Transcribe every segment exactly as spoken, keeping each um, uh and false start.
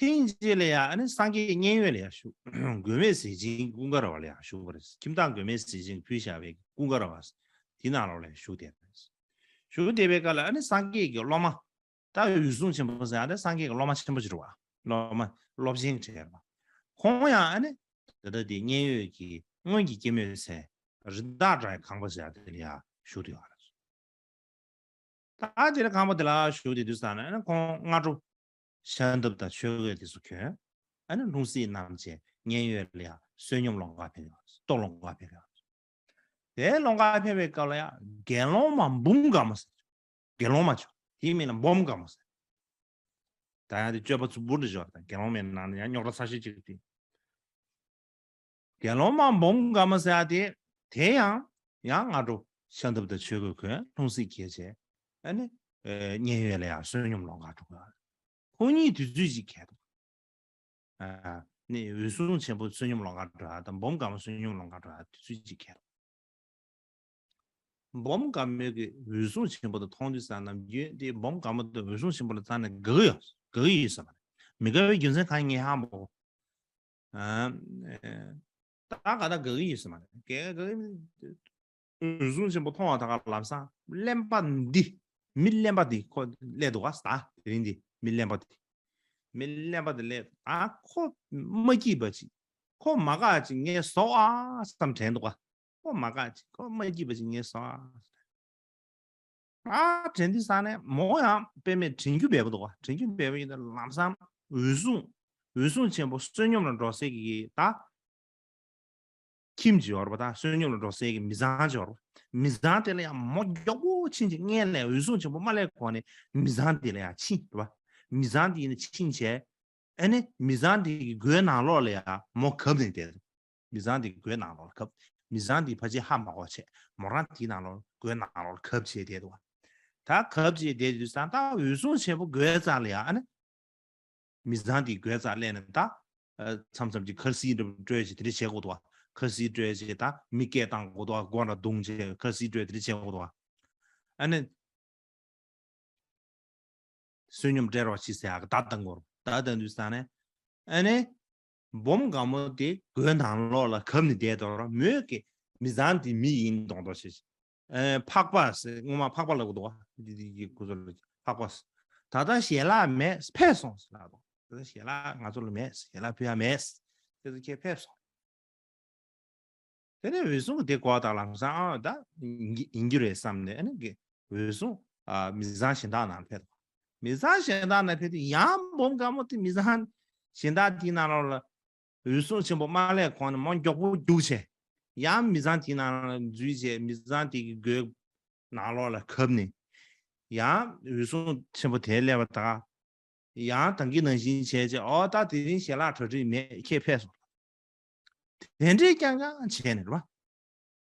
ཐེངས་གཅིག་ལ་ཡང་ཨ་ནི་སངས་རྒྱས་མཉན་ཡོད་ལ་ཡང་བཞུགས། མགོན་མེད་ཟས་སྦྱིན་ཀུན་དགའ་ར་བ་ལ་ཡང་བཞུགས་པ་རེད། ཁྱིམ་བདག་མགོན་མེད་ཟས་སྦྱིན་ཕུལ་བཞག་པའི་ཀུན་དགའ་ར་བ་དེ་ནང་ལོགས་ལ་ཡང་བཞུགས་བསྡད་པ་རེད། བཞུགས་བསྡད་པའི་སྐབས་ལ་ཨ་ནི་སངས་རྒྱས་ཀྱི་སློབ་མ། ད་འོད་སྲུང་ཆེན་པོ་ཟེར་ཡ་དེ་སངས་རྒྱས་ཀྱི་སློབ་མ་ཆེན་པོ་ཅིག་རེད་བ། སློབ་མ་སློབ་ཆེན་གྲས་རེད་བ། ཁོང་ཡང་ཨ་ནི་ད་ལྟ་དེ་མཉན་ཡོད་ཀྱི་སྔོན་གྱི་སྐྱེད་མོས་ཚལ་རི་དྭགས་བྲག་གི་ཁང་པ་ཟེར་ཡ་དེ་ལ་ཡང་བཞུགས་བསྡད་ཡོད་རེད། ད་དེ་ལ་ཁང་པ་དེ་ལ་བཞུགས་བསྡད་དུས་ཙང་ནས་ཨ་ནི་ཁོང་སྔ་དྲོ་ཤམ་ཐབས་དང་ཆོས་གོས་དེ་ཚོ་གྱོན། ཨ་ནི་ལྷུང་བཟེད་བསྣམས་བྱས་མཉན་ཡོད་ལ་ཡང་བསོད་སྙོམས་ལོང་ག་ཕེབས་ཡོད་རེད། ལྟོ་ལོང་ག་ཕེབས་ཡོད་རེད། དེ་ལོང་ག་ཕེབས་པའི་སྐབས་ལ་ཡང་དགེ་སློང་མ་འབུམ་དགའ་མོ་ཟེར། དགེ་སློང་མ་བྱུང་། དེའི་མིང་ལ་འབུམ་དགའ་མོ་ཟེར། ད་ཡང་དེ་སྤྱོད་པ་རྫུ་འཕྲུལ་དུ་སྦྱོར་དང་དགེ་སློང་མའི་ནང་ནས་ཡང་རྙོག་དྲ་ཚ་ཤོས་གཅིག་དེ། དགེ་སློང་མ་འབུམ་དགའ་མོ་ཟེར་ཡ་དེ། དེ་ཡང་ཡང་སྔ་དྲོ་ཤམ་ཐབས་དང་ཆོས་གོས་གྱོན། ལྷུང་བཟེད་གྱོན་བྱས། ཨ་ནི་ཨེ་མཉན་ཡོད་ལ་ཡང་བསོད་སྙོམས་ལོང་ག་འགྲོ་གི་ཡོད་རེད། ཁོང་གཉིས་དུས་ཚོད་གཅིག་གྱོན་འདུག་ཨ་ནི་འོད་སྲུང་ཆེན་པོ་བསོད་སྙོམས་ལོང་ག་འགྲོ་ཡ་དང་འབུམ་དགའ་མོ་བསོད་སྙོམས་ལོང་ག་འགྲོ་ཡ་དུས་ཚོད་གཅིག་གྱོན་འདུག་འབུམ་དགའ་མོས་ཀྱི་འོད་སྲུང་ཆེན་པོ་དེ་མཐོང་དུས་ཙང་ནམ་རྒྱུན་དེ་འབུམ་དགའ་མོ་དང་འོད་སྲུང་ཆེན་པོ་ལ་རྩ་ནས་དགའ་གི་ཡོད། དགའ་གི་ཡོད་ས་མ་རེད། མི་དགའ་བའི་རྒྱུ་མཚན་གང་ཡིན་ངས་ཧ་མ་གོ་ཨ། ད་ག་ད་དགའ་གི་ཡོད་ས་མ་རེད། དགའ་དགའ་གི་འོད་སྲུང་ཆེན་པོ་མཐོང་བ་ད་ག་ལམ་སང་གླེན་པ་འདི། མི་གླེན་པ་འདི་ཁོ་སླེབས་འདུག་ག་ད་དེ་རིང་འདི་མི་གླེན་པ་འདི། མི་གླེན་པ་འདི་སླེབས། ཨ་ཁོ་མ་སྐྱིད་པ་ཅིག་ཁོ་མ་དགའ་ཅིག་ངས་བཟོ་ཨ་བསམ་དྲན་འདུག་ག་ཁོ་མ་དགའ་ཅིག་ཁོ་མ་སྐྱིད་པ་ཅིག་ངས་བཟོ་ཨ། ཨ་དྲན་དུས་ཙང་ནས་མོ་ཡང་དཔེ་མེད་དྲན་རྒྱུ་འབེལ་པོ་འདུག་ག་དྲན་རྒྱུ་འབེལ་པོ་ཡིན་ད་ལམ་སང་འོད་སྲུང་། འོད་སྲུང་ཆེན་པོ་བསོད་སྙོམས་ལ་འགྲོ་སའི་གི་ད། ཁྱིམ་ཅིག་ཡོད་རེད་པ། ད་བསོད་སྙོམས་ལ་འགྲོ་སའི་གི་མི་ཚང་ཅིག་ཡོད་རེད་པ། མི་ཚང་དེ་ལ་ཡང་མོ་མགྱོགས་པོ་ཕྱིན་ཅིག་སྔོན་ལ་འོད་སྲུང་ཆེན་པོ་མ་སླེབས་གོང་ནས་མི་ཚང་དེ་ལ་ཡང་ཕྱིན་རེད་པ། མི་ཚང་དེ་ཡིན་ན་ཕྱིན་བྱས། ཨ་ནི་མི་ཚང་དེ་གི་སྒོའི་ནང་ལོགས་ལ་ཡང་མོ་གབ་ནས་བསྡད་འདུག་མི་ཚང་དེ་གི་སྒོའི་ནང་ལོགས་ལ་གབ། མི་ཚང་དེ་ཕལ་ཆེར་ཧ་མ་གོ་བྱས་མོ་རང་དེའི་ནང་ལོགས་སྒོའི་ནང་ལོགས་ལ་གབ་བྱས་བསྡད་འདུག་པ། ད་གབ་བྱས་བསྡད་དུས་ཙང་ད་འོད་སྲུང་ཆེན་པོ་སྒོའི་རྩ་ལ་ཡང་ཨ་ནི། མི་ཚང་དེའི་སྒོའི་རྩར་སླེབས་ནས་ད། ཨ་མཚམས་མཚམས་ཀྱི་ཁ་སིལ་འདྲ་པོ་སྤྲོད་བྱས་དེ་འདྲ་བྱེད་དགོས་འདུག་པ། ཁ་སིལ་སྤྲོད་བྱས་ད་མི་སྐད་བཏང་དགོས་འདུག་པ། སྒོ་འདྲ་བརྡུངས་བྱས་ཁ་སིལ་སྤྲོད་དེ་འདྲ་བྱེད་དགོས་འདུག་པ། ཨ་ནི། བསོད་སྙོམས་སྤྲད་རོགས་བྱེད་ཟེར་ཡག་གི་བརྡ་བཏང་དགོས་རེད། བརྡ་བཏང་དུས་ཙང་ནས། ཨ་ནི། འབུམ་དགའ་མོ་དེ་སྒོའི་ནང་ལོགས་ལ་གབ་ནས་བསྡད་དོ་ར་མོས་ཀྱི་མི་ཚང་དེ་མི་ཡིན་མདོག་མདོག་བྱེད། ཨེ་ཕག་པ་ཟེར་སྔོན་མ་ཕག་པ་ལབ་དགོས་འདུག་པ། འདི་འདི་གི་སྐུ་ཚོ་ལ་ཕག་པ་ཟེར། ད་ལྟ་ཞལ་ལག་མེད་ཕེབས་སོང་ཟེར་ལབ་དགོས། ད་ལྟ་ཞལ་ལག་ང་ཚོ་ལ་མེད། ཞལ་ལག་ཕུལ་ཡ་མེད། དེ་ཚོ་ཁྱེད་ཕེབས་སོང་། དེ་ནས་འོད་སྲུང་གི་དེ་གོ་བ་དང་ལམ་སང་ཨ་ད་ཡིན་གྱི་ཡིན་རྒྱུ་རེད་བསམ་ནས་ཨ་ནི་གི་འོད་སྲུང་ཨ་མི་ཚང་གཞན་དག་ནང་ཕེབས་དང་། མི་ཚང་གཞན་དག་ནང་ཕེབས་དུས་ཡང་འབུམ་དགའ་མོ་དེ་མི་ཚང་གཞན་དག་དེའི་ནང་ལོགས་ལ་འོད་སྲུང་ཆེན་པོ་མ་སླེབས་གོང་ནས་མོ་མགྱོགས་པོ་རྒྱུགས་བྱས། ཡང་མི་ཚང་དེའི་ནང་ལ་འཛུལ་བྱས་མི་ཚང་དེ་གི་སྒོའི་ནང་ལོགས་ལ་གབ་ནས། ཡང་འོད་སྲུང་ཆེན་པོ་དེ་སླེབས་པ་དང་། ཡང་ད་གིན་ནང་བཞིན་བྱས་བྱས་ཨོ་ད་དེ་རིང་ཞལ་ལག་གྲ་སྒྲིག་མེད་ཁྱེད་ཕེབས་སོང་། དེ་འདྲས་རྐྱང་རྐྱང་བྱས་ནས་རེད་བ།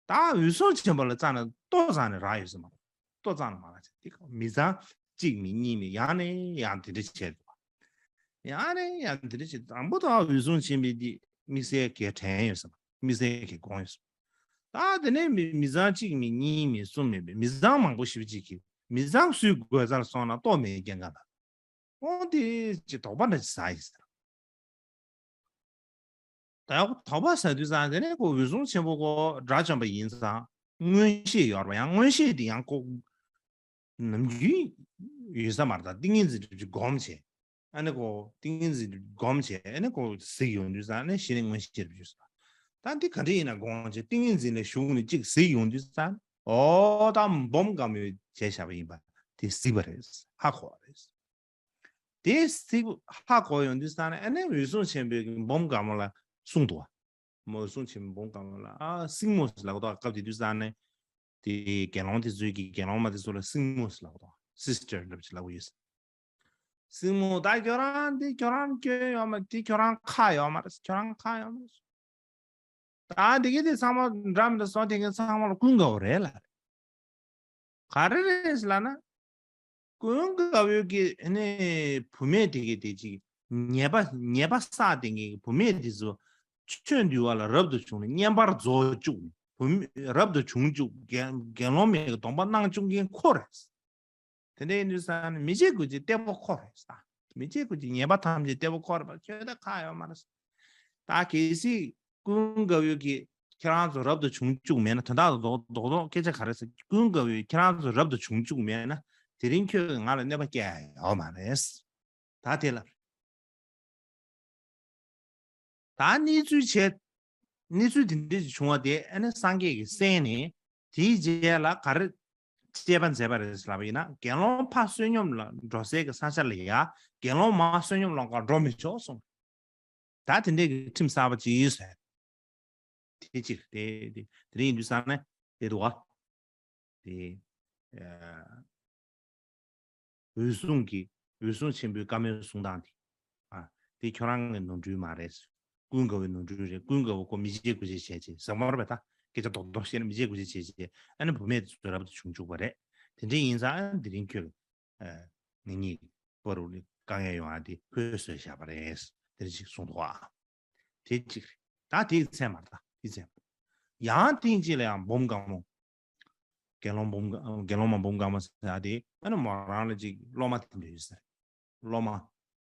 ད་འོད་སྲུང་ཆེན་པོ་ལ་རྩ་ནས་ལྟོ་རྩ་ནས་རག་ཡོད་ས་མ་རེད། ལྟོ་རྩ་ནས་མ་རག་བྱས་དེ་ག་མི་ཚང་གཅིག་མིན་གཉིས་མིན་ཡང་ནས་ཡང་དེ་འདྲས་བྱས་འདུག་བ། ཡང་ནས་ཡང་དེ་འདྲས་བྱས་དང་པོ་དང་འོད་སྲུང་ཆེན་པོའི་དེ་དམིགས་བསལ་གྱི་དྲན་ཡོད་ས་མ་རེད། དམིགས་བསལ་གྱི་དགོངས་ཡོད་ས་མ་རེད། ད་དེ་ནས་མི་མི་ཚང་གཅིག་མིན་གཉིས་མིན་གསུམ་མིན་པའི་མི་ཚང་མང་པོ་ཞེ་པོ་ཅིག་གིས་མི་ཚང་སུའི་སྒོ་རྩར་སོང་ན་ལྟོ་མེད་རྐྱང་ག་ལ། ཁོང་དེ་ཅི་དོགས་པ་འདྲ་ཅིག་ཟ་ཡིན་ཟེར། ད་དོགས་པ་ཟ་དུས་ཙང་དེ་ནས་ཁོ་འོད་སྲུང་ཆེན་པོ་ཁོ་དགྲ་བཅོམ་པ་ཡིན་ཙང་མངོན་ཤེས་ཡོད་རེད་པ། ཡང་མངོན་ཤེས་དེ་ཡང་ཁོ་ནམ་རྒྱུན་ཡོད་ས་མ་རེད། ད་ཏིང་ངེ་འཛིན་སྒྲིབ་བྱེད་སྒོམ་བྱས། ཨ་ནི་ཁོ་ཏིང་ངེ་འཛིན་སྒྲིབ་སྒོམ་བྱས་ཨ་ནི་ཁོ་གཟིགས་ཡོང་དུས་ཙང་ནས་གཞི་ནས་མངོན་ཤེས་སྒྲིབ་བྱེད་ས། ད་འདི་ག་འདྲ་ཡིན་ན་དགོངས་བྱས་ཏིང་ངེ་འཛིན་ལ་ཞུགས་ནས་གཅིག་གཟིགས་ཡོང་དུས་ཙང་ཨོ་ད་འབུམ་དགའ་མོས་བྱས་བཞག་པ་ཡིན་པ་དེ་གཟིགས་པ་རེད། ཧ་གོ་བ་རེད། དེ་གཟིགས་ཧ་གོ་ཡོང་དུས་ཙང་ནས་ཨ་ནི་འོད་སྲུང་ཆེན་པོས་འབུམ་དགའ་མོ་ལ་གསུངས་འདུག་བ། འོད་སྲུང་ཆེན་པོས་འབུམ་དགའ་མོ་ལ་ཨ་སྲིང་མོ་ཟེར་ལབ་འདུག་སྐབས་དེ་དུས་ཙང་ནས་དེ་དགེ་སློང་དེ་ཚོས་ཀྱི་དགེ་སློང་མ་དེ་ཚོ་ལ་སྲིང་མོ་ཟེར་ལབ་འདུག་སིས་ཊར་འདྲ་པོ་ཅིག་ལབ་ཡོད་ས། སྲིང་མོ་ད་ཁྱོད་རང་འདི་ཁྱོད་རང་སྐྱོན་ཡོད་མ་རེད། འདི་ཁྱོད་རང་ཁག་ཡོད་མ་རེད། ཁྱོད་རང་ཁག་ཡོད་མ་རེད། ད་འདི་གི་དེ་ཚང་མ་འདྲ་མི་འདྲ་སོང་དེ་གི་ཚང་མ་ལ་ཀུན་དགའ་བོ་རེད་ལ། ག་རེ་རེད་ལབ་ན། ཀུན་དགའ་བོའི་གི་ནི་བུད་མེད་དེ་གི་དེ་ཅིག་ཉེས་པ་ཉེས་པ་བསགས་དེ་གི་བུད་མེད་དེ་ཚོ་ཆོས་འདུལ་བ་ལ་རབ་ཏུ་བྱུང་ནས་བསྙེན་པར་རྫོགས་བཅུག་ནས་བུད་མེད་རབ་ཏུ་བྱུང་བཅུག་དགེ་དགེ་སློང་མའི་གི་སྡོམ་པ་གནང་བཅུག་མཁན་ཁོ་རེད། དེ་འདྲ་ཡིན་དུས་ཙང་ནས་མི་བྱེད་དགུ་བྱེད་གཏེ་པོ་ཁོ་རེད་ས། མི་བརྗེད་དགུ་བརྗིད་ཉེས་པ་ཐམས་ཅད་གཏེ་པོ་འཁོར་བ་ཁྱོད་ད་ཁག་ཡོད་མ་རེད། ད་གལ་སྲིད་ཀུན་དགའ་བོ་གིས་ཁྱེད་རང་ཚོ་རབ་ཏུ་བྱུང་བཅུག་མེད་ན། དོན་དག་ཏུ་རྡོག་རྡོག་རྡོག་སྐད་ཆ་ག་རེ་ཟེར། ཀུན་དགའ་བོས་ཁྱེད་རང་ཚོ་རབ་ཏུ་བྱུང་བཅུག་མེད་ན། དེ་རིང་ཁྱོད་ཀྱིས་ང་ལ་གནོད་པ་བསྐྱལ་ཡོད་མ་རེད། ད་དེ་ལ། ད་གནས་ཚུལ་བྱས། གནས་ཚུལ་དེ་འདྲ་ཞིག་བྱུང་བ་དེ་ཨ་ནི་སངས་རྒྱས་ཀྱིས་གསན་ནས། དེའི་རྗེས་ལ་ག་རེ་དཔྱད་པ་མཛད་པ་རེད་ལབ་པ་ཡིན་ན། དགེ་སློང་ཕ་བསོད་སྙོམས་ལ་འགྲོ་སའི་གི་ས་ཆ་ལ་ཡ། དགེ་སློང་མ་བསོད་སྙོམས་ལ་འགྲོ་མི་ཆོག་གསུངས། ད་དེ་འདྲའི་གི་ཁྲིམས་གསར་པ་ཅིག་ཡོད་ཟེར། དེ་གཅིག་དེ་དེ་དེ་རིང་ཡིན་དུས་ས་ནས་དེ་འདུག་བ། དེ། ཨ། འོད་སྲུང་གི། འོད་སྲུང་ཆེན་པོའི་བཀའ་མོལ་གསུང་སྟངས་དེ། ཨ། དེ་ཁྱོད་རང་གི་ནོར་འཁྲུལ་མ་རེད། ཀུན་དགའ་བོའི་ནོར་འཁྲུལ་རེད། ཀུན་དགའ་བོ་ཁོ་མི་བརྗེད་དགུ་བརྗེད་བྱས་བྱས་ཟེར་མ་རེད་པས། ད་སྐད་ཆ་རྡོག་རྡོག་བཤད་ན། མི་བརྗེད་དགུ་བརྗེད་བྱས་བྱས་ཨ་ནི་བུད་མེད་དེ་ཚོ་རབ་ཏུ་བྱུང་བཅུག་པ་རེད། དེ་འདྲ་ཡིན་ཙང་དེ་རིང་ཁྱོད། ཨ། ང་གཉིས་བར་དུ་ནི་དཀའ་ངལ་ཡོང་ཨ། དེ་ཁོས་བཟོས་བཞག་པ་རེད། དེ་འདྲ་ཅིག་གསུངས་འདུག་ཨ། དེ་གཅིག་རེད། ད་དེའི་མཚན་མ་རེད། ད་དེའི་མཚན་མ། ཡང་སྟེང་གཅིག་ལ་ཡང་འབུམ་དགའ་མོ། དགེ་སློང་འབུམ་དགའ། དགེ་སློང་མ་འབུམ་དགའ་མོ་ཟེར་ཡ་དེ་ཨ་ནི་མོ་རང་ལ་ཅིག་སློབ་མ་དེ་འདྲ་ཡོད་ས་རེད། སློབ་མ།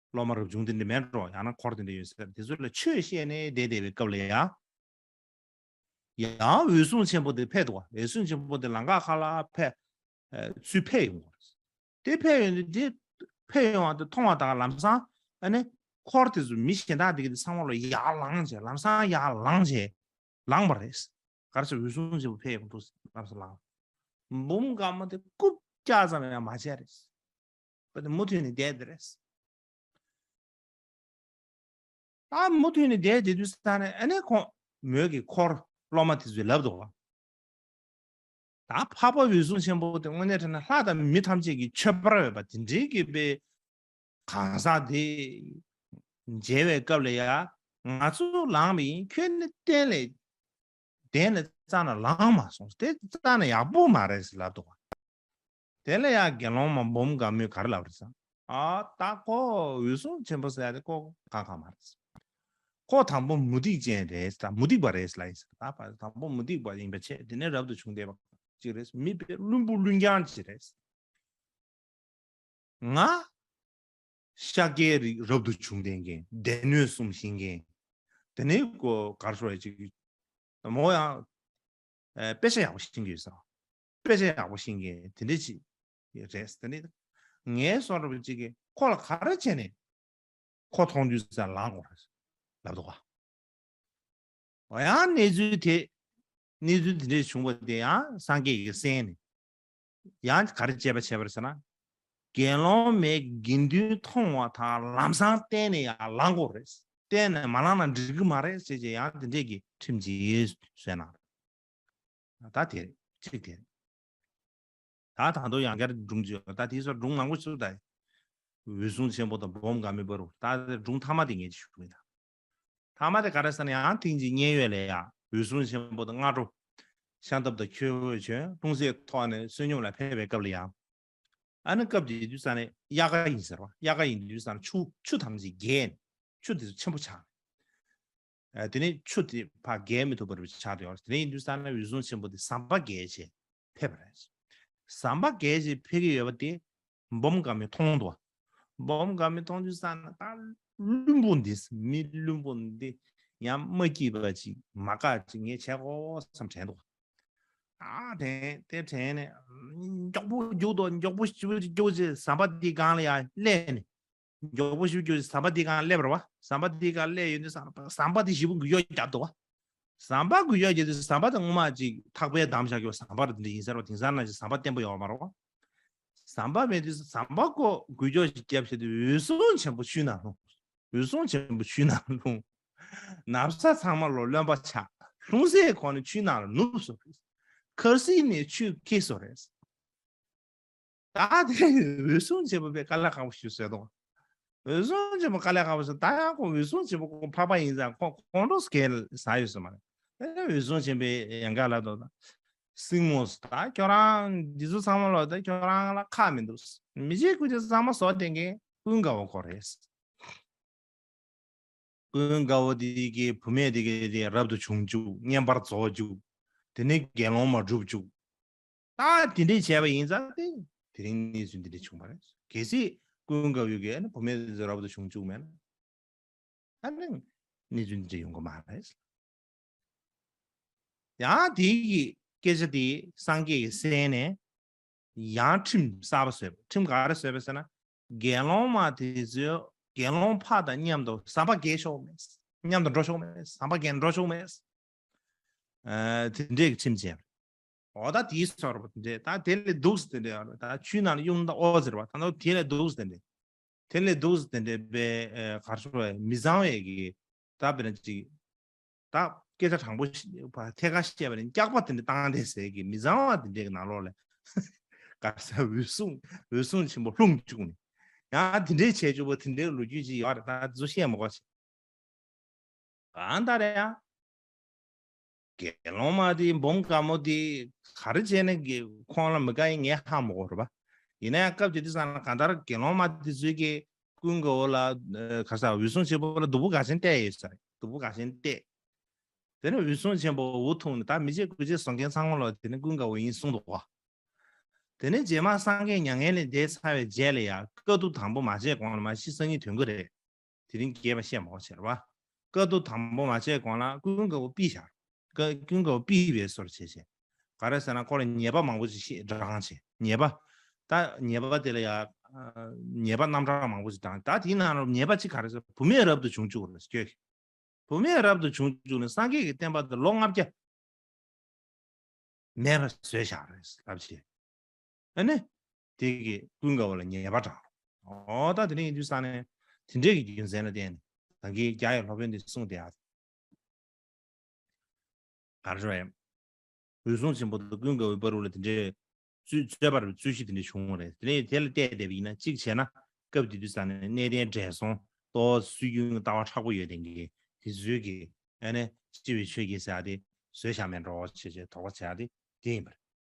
སློབ་མ་རབ་བྱུང་དེ་འདྲ་མེད་འགྲོ། ཡང་ན་འཁོར་དེ་འདྲ་ཡོད་ས་རེད། དེ་ཚོ་ལ་ཆོས་བཤད་ནས་བསྡད་བསྡད་པའི་སྐབས་ལ་ཡ། ཡང་འོད་སྲུང་ཆེན་པོ་དེ་ཕེབས་འདུག་བ། འོད་སྲུང་ཆེན་པོ་དེ་ལམ་ཁ་ཁ་ལ་ཕེབས། ཨ། ཚུར་ཕེབས་ཡོང་བ་རེད། དེ་ཕེབས་ཡོང་དུས་དེ་ཕེབས་ཡོང་བ་དེ་མཐོང་བ་དང་ལམ་སང་ཨ་ནི་འཁོར་དེ་ཚོ་མི་གཞན་དག་དེ་གི་དེ་ཚང་མ་ལ་ཡར་ལངས་བྱས། ལམ་སང་ཡར་ལངས་བྱས་ལངས་པ་རེད། ག་རེ་ཟེར། འོད་སྲུང་ཆེན་པོ་ཕེབས་ཡོང་དུས་ལམ་སང་ལངས། འབུམ་དགའ་མོ་དེ་རྐུབ་བཀྱག་ཙམ་ཡང་མ་བྱས་རེད། པ་དེ་མུ་མཐུད་ནས་བསྡད་དེ་རེད། ད་མུ་མཐུད་ནས་བསྡད་དེ་དུས་ས་ནས་ཨ་ནི་ཁོང་མོས་ཀྱི་འཁོར་སློབ་མ་དེ་ཚོས་ལབ་འདུག་བ། ད་འཕགས་པ་འོད་སྲུང་ཆེན་པོ་དེ་དངོས་གནས་དྲན་ན་ལྷ་དང་མི་ཐམས་ཅད་ཀྱི་མཆོད་པར་འོས་པ་དེ་འདྲའི་གི་དཔེ་གང་ཟག་དེ་མཇལ་བའི་སྐབས་ལ་ཡ། ང་ཚོ་ལངས་པ་ཡིན། ཁྱོད་ནི་གཏན་ལ་གདན་ལ་རྩ་ནས་ལངས་མ་སོང་། དེ་རྩ་ནས་ཡག་པོ་མ་རེད་ཟེར་ལབ་འདུག་བ། དེ་ལ་ཡང་དགེ་སློང་མ་འབུམ་དགའ་མོས་ག་རེ་ལབ་རེད་ཟེར། ཨ། ད་ཁོ་འོད་སྲུང་ཆེན་པོ་ཟེར་ཡ་དེ་ཁོ་ཁག་ཁག་མ་རེད། ཁོ་དང་པོ་མུ་སྟེགས་ཅན་རེད་ཟེར། མུ་སྟེགས་པ་རེད་ལབ་ཡིན་ཟེར། ད་ཕར་དང་པོ་མུ་སྟེགས་པ་ཡིན་པ་བྱས། དེ་ནས་རབ་ཏུ་བྱུང་བསྡད་པ་ཅིག་རེད། མི་དཔེ་བླུན་པོ་བླུན་རྐྱང་ཅིག་རེད། ང་ཤཱཀྱའི་རིགས་རབ་ཏུ་བྱུང་བསྡད་མཁན། སྡེ་སྣོད་གསུམ་ཤེས་མཁན། དེ་ནས་ཁོ་ག་རེ་ཟེར་བ་ཅིག་མོ་ཡང་ཨ་དཔེ་ཆ་ཡག་པོ་ཤེས་ཀྱི་ཡོད་ས། དཔེ་ཆ་ཡག་པོ་ཤེས་མཁན་དེ་འདྲ་ཅིག་རེད། དེ་ནས་ངའི་བསམ་འགྲུབ་ཅིག་གིས་ཁོ་ལ་ག་རེ་བྱས་ནས་ཁོ་མཐོང་དུས་ཙམ་ལངས་དགོས་རེད་ལབ་འདུག་བ། འོ། ཡང་གནས་ཚུལ་དེ། གནས་ཚུལ་དེ་འདྲ་བྱུང་བ་དེ་ཡང་སངས་རྒྱས་ཀྱིས་གསན་ནས། ཡང་ག་རེ་དཔྱད་པ་བྱས་པ་རེད་ཟེར་ན། དགེ་སློང་མའི་དགེ་འདུན་མཐོང་བ་དང་ལམ་སང་བསྟན་ནས་ཡར་ལངས་དགོས་རེད། བསྟན་ནས་མ་ལངས་ན་འགྲིག་གི་མ་རེད་ཟེར་བྱས། ཡང་དེ་འདྲས་ཀྱི་ཁྲིམས་ཅིག་བཟོས་གནང་རེད། ད་དེ་རེད། གཅིག་དེ་རེད། ད་ད་དུང་ཡང་བསྐྱར་སྒྲུང་ཅིག་ཡོད། ད་དེའི་སོར་སྒྲུང་མང་པོ་ཞིག་ད། འོད་སྲུང་ཆེན་པོ་དང་འབུམ་དགའ་མོའི་བར་དུ། ད་དེ་སྒྲུང་མཐའ་མ་དེ་ངས་ཅིག་ཞུ་གི་ཡིན་ད། མཐའ་མ་དེ་ག་རེ་ཟེར་ན། ཡང་ཐེངས་གཅིག་མཉན་ཡོད་ལ་ཡ། འོད་སྲུང་ཆེན་པོ་དང་སྔ་དྲོ་ཤམ་ཐབས་དང་ཁྱོད་བོས་བྱོན། ལྷུང་བཟེད་ཐོགས་ནས་བསོད་སྙོམས་ལ་ཕེབས་པའི་སྐབས་ལ་ཡ། ཨ་ནི་སྐབས་དེ་དུས་ཙམ་ནས་དབྱར་ཁ་ཡིན་ཟེར་བ། དབྱར་ཁ་ཡིན་དུས་ཙམ་ནས་ཆུ་ཆུ་ཐམས་ཅད་རྒྱས་ནས། ཆུ་དེ་ཚོ་ཆེན་པོ་ཆགས། ཨ། དེ་ནས་ཆུ་དེ་ཕར་བརྒལ་མི་ཐུབ་པ་རེ་ཆགས་བསྡད་ཡོད་རེད། དེ་ནས་ཡིན་དུས་ཙམ་ན་འོད་སྲུང་ཆེན་པོ་དེ་ཟམ་པ་བརྒལ་བྱས་ཕེབས་པ་རེད། ཟམ་པ་བརྒལ་བྱས་ཕེབས་ཀྱི་ཡོད་པ་དེ་འབུམ་དགའ་མོས་མཐོང་འདུག་བ། འབུམ་དགའ་མོས་མཐོང་དུས་ཙམ་ན། ད་བླུན་པོ་འདི། མི་བླུན་པོ་འདི་ཡང་མ་སྐྱིད་པ་ཅིག་མ་དགའ་ཅིག་ངས་བྱེད་དགོས་བསམ་དྲན་འདུག་བ། ཨ། དེ་དེ་དྲན་ནས་མགྱོགས་པོ་རྒྱུགས་དང་། མགྱོགས་པོ་ཞེ་པོ་ཅིག་རྒྱུགས་བྱས་ཟམ་པ་དེའི་སྒང་ལ་ཡར་སླེབས་ནས། མགྱོགས་པོ་ཞིག་རྒྱུགས་བྱས་ཟམ་པ་དེའི་སྒང་སླེབས་པ་རེད་བ། ཟམ་པ་དེའི་སྒང་སླེབས་ཡོང་དུས་ཙམ་ན་ཟམ་པ་དེ་ཞེ་པོ་འགུལ་སྐྱོད་རྒྱབ་འདུག་བ། ཟམ་པ་འགུལ་སྐྱོད་རྒྱབ་དུས་ཟམ་པ་དེ་སྔོན་མ་ཅིག་ཐག་པས་བསྡམས་བཞག་རྒྱུ་ཟམ་པ་རེད། དེ་འདྲ་ཡིན་ས་རེད་བ། དེང་སང་ནང་བཞིན་ཟམ་པ་བརྟན་པོ་ཡོད་མ་རེད་བ། ཟམ་པ་མེད་དུས་ཟམ་པ་ཁོ་འགུལ་སྐྱོད་ཅིག་བརྒྱབ་བྱས་དུས་འོད་སྲུང་ཆེན་པོ་ཆུའི་ནང་ལྷུང་། འོད་སྲུང་ཆེན་པོ་ཆུའི་ནང་ལྷུང་། ན་བཟའ་ཚང་མ་ལོག་རློན་པ་ཆགས། ལྷུང་བཟེད་གོན་ནས་ཆུའི་ནང་ལ་ནུབ་སོང་རེད། འཁོར་གསིལ་ནས་ཆུ་འཁྱིལ་སོང་རེད། ད་དེ་འོད་སྲུང་ཆེན་པོ་དཔེ་དཀའ་ལས་ཁག་པོ་ཞིག་བཟོས་འདུག་འོད་སྲུང་ཆེན་པོ་དཀའ་ལས་ཁག་པོ་བཟོས། ད་ཡང་ཁོ་འོད་སྲུང་ཆེན་པོ་ཁོ་འཕགས་པ་ཡིན་ཙང་ཁོ་ཁོང་ཁྲོ་སྐྱེ་ས་ཡོད་ས་མ་རེད། དེ་ནས་འོད་སྲུང་ཆེན་པོས་ཡང་བསྐྱར་ལབ་འདུག་ད། སྲིང་མོ། ད་ཁྱོད་རང་འདི་ཚོ་ཚང་མ་ལོག་ད་ཁྱོད་རང་ལ་ཁག་མི་འདུག་མི་བརྗེད་དགུ་བརྗེད་ཚང་མ་བཟོ་བསྡད་མཁན་ཀུན་དགའ་བོ་ཁོ་རེད། ཀུན་དགའ་བོ་དེ་གི་བུད་མེད་དེ་གི་དེ་རབ་ཏུ་བྱུང་བཅུག་བསྙེན་པར་རྫོགས་བཅུག་དེ་ནས་དགེ་སློང་མ་སྒྲུབ་བཅུག་ད་དེ་འདྲས་བྱས་པ་ཡིན་ཙང་དེ་དེ་རིང་གནས་ཚུལ་འདི་འདྲས་བྱུང་བ་རེད། གལ་སྲིད་ ཀུན་དགའ་བོའི་གི་ཨ་ནི་བུད་མེད་དེ་ཚོ་རབ་ཏུ་བྱུང་བཅུག་མེད་ན། ཨ་ནི་གནས་ཚུལ་འདི་འདྲ་ཡོང་གི་མ་རེད། ཡང་དེའི་གི་སྐད་ཆ་དེ་སངས་རྒྱས་ཀྱིས་གསན་ནས། ཡང་ཁྲིམས་གསར་པ་བཟོས་པ། ཁྲིམས་ག་རེ་བཟོས་པ་ཟེར་ན། དགེ་སློང་མ་དེ་ཚོས་དགེ་སློང་ཕ་དང་མཉམ་དུ་ཟམ་པ་བརྒལ་ཆོག་མེད། མཉམ་དུ་འགྲོ་ཆོག་མེད། ཟམ་པ་བརྒལ་འགྲོ་ཆོག་མེད། ཨ། དེ་འདྲས་ཀྱི་ཁྲིམས་བཅས་པ་རེད། འོ་ད་དེའི་སོར་བ་དེ་འདྲས། ད་དེ་ལས་སྡུག་ས་དེ་འདྲས་ཡོད་རེད། ད་ཆུའི་ནང་ལ་གཡུག་ན་ད་ཨོ་ཟེར་བ། ད་ནོ་དེ་ལས་སྡུག་ས་དེ་འདྲས། དེ་ལས་སྡུག་ས་དེ་འདྲས་པའི་ཨ་ག་རེ་ཟེར་བ། མི་གཙང་བའི་གི། ད་དཔེར་ན་ཅིག་ད་སྐད་ཆ་དྲང་པོ་ཞིག་ཐད་ཀར་བཤད་པ་ནི་སྐྱག་པ་དེ་འདྲ་བཏང་དེ་ཟེར་གི། མི་གཙང་བ་དེ་འདྲའི་ནང་ལོགས་ལ་ག་ས་འོད་སྲུང་འོད་སྲུང་ཆེན་པོ་ལྷུང་བཅུག་ནས། ཡང་དེ་འདྲའི་བྱས་བཅུག་པ་དེ་འདྲའི་ལོ་རྒྱུས་ཅིག་ཡོད་རེད། ད་དེ་ཚོ་བཤད་མ་དགོས་ཆེ། གང་ལྟར་ཡང་དགེ་སློང་མ་དེ་འབུམ་དགའ་མོ་དེ་ག་རེ་བྱས་ནས་གི་ཁོང་ལ་མི་དགའ་ཡིན་ངས་ཧ་མ་གོ་རེད་པ། ཡིན་ན་ཡང་སྐབས་དེ་དུས་ཙམ་ལ་གང་ལྟར་དགེ་སློང་མ་དེ་ཚོས་ཀྱིས་ཀུན་དགའ་བོ་ལ་ཨ་ག་ས་འོད་སྲུང་ཆེན་པོ་ལ་སྡུག་པོ་ག་ཅན་བལྟས་ཡོད་ས་རེད། སྡུག་པོ་ག་ཅན་བལྟས། དེ་ནས་འོད་སྲུང་ཆེན་པོ་འུ་ཐུག་ནས། ད་མི་བྱེད་དགུ་བྱེད་བཟོ་མཁན་ཚང་མ་ལོ་དེ་ནས་ཀུན་དགའ་བོ་ཡིན་གསུངས་འདུག་ག། དེ་ནས་རྗེས་མ་སངས་རྒྱས་མྱ་ངན་ལས་འདས་ཚར་བའི་རྗེས་ལ་ཡང་དཀའ་སྡུག་དང་པོ་མ་བྱས་གོང་ལ་མ་ཤི་སང་ཉིན་དོན་གྱི་རེད། དེ་རིང་རྒྱས་པ་བཤད་མ་དགོས་ཆེ་རེད་པ། དཀའ་སྡུག་དང་པོ་མ་བྱས་གོང་ལ་ཀུན་དགའ་བོ་ཕུད་བཞག། ཀ་ཀུན་དགའ་བོ་ཕུད་པའི་བཟོ་འདྲ་བྱས་བྱས། ག་རེ་ཟེར་ན་ཁོ་ལ་ཉེས་པ་མང་པོ་ཞིག་བཤད་བགྲང་བྱས། ཉེས་པ། ད་ཉེས་པ་དེ་ལ་ཡང་ཨ་ཉེས་པ་རྣམ་གྲངས་མང་པོ་ཞིག་བགྲང་། ད་དེའི་ནང་ལ་ཉེས་པ་གཅིག་ག་རེ་ཟེར། བུད་མེད་རབ་ཏུ་བྱུང་བཅུག་རེད་ཟེར་གྱི། བུད་མེད་རབ་ཏུ་བྱུང་བཅུག་ནས་སངས་རྒྱས་ཀྱི་བསྟན་པ་དེ་ལོ་ལྔ་བརྒྱ་མེད་པ་བཟོས་བཞག་རེད་ལབ་བྱས། ཨ་ནི། དེ་གི་ཀུན་དགའ་བོ་ལ་ཉེས་པ་བགྲང་། འོ་ད་དེ་ནས་ཡིན་དུས་ཙང་ནས་དེ་འདྲས་ཀྱི་རྒྱུ་མཚན་ལ་བརྟེན་ནས་ད་གིན་རྒྱ་ཡི་སློབ་དཔོན་འདི་གསུངས་ཏེ། ཨ། ག་རེ་ཟེར་བ་ཡིན། འོད་སྲུང་ཆེན་པོ་དང་ཀུན་དགའ་བོའི་བར་དུ་ལ་དེ་འདྲའི་རྩོད་རྩོད་པར་རྩོད་གཞི་དེ་འདྲ་བྱུང་བ་རེད། དེ་ནས་དེ་ལ་བལྟས་བསྡད་པ་ཡིན་ན། གཅིག་བྱས་ན་སྐབས་དེ་དུས་ཙང་ནས་གནས་བརྟན་བགྲེས་སོང་ཏོག་སྲོལ་རྒྱུན་ལྟ་བ་མཁྲེགས་པོ་ཡོད་མཁན་གྱི་དེ་ཚོའི་གི་ཨ་ནི་སྤྱི་བའི་ཆོས་ཀྱི་ཟེར་ཡ་དེ་བཟོས་བཞག་མེད་འགྲོ་བྱས་བྱས་དོགས་པ་བྱས་ཡ་དེ་དེ་ཡིན་པ་རེད།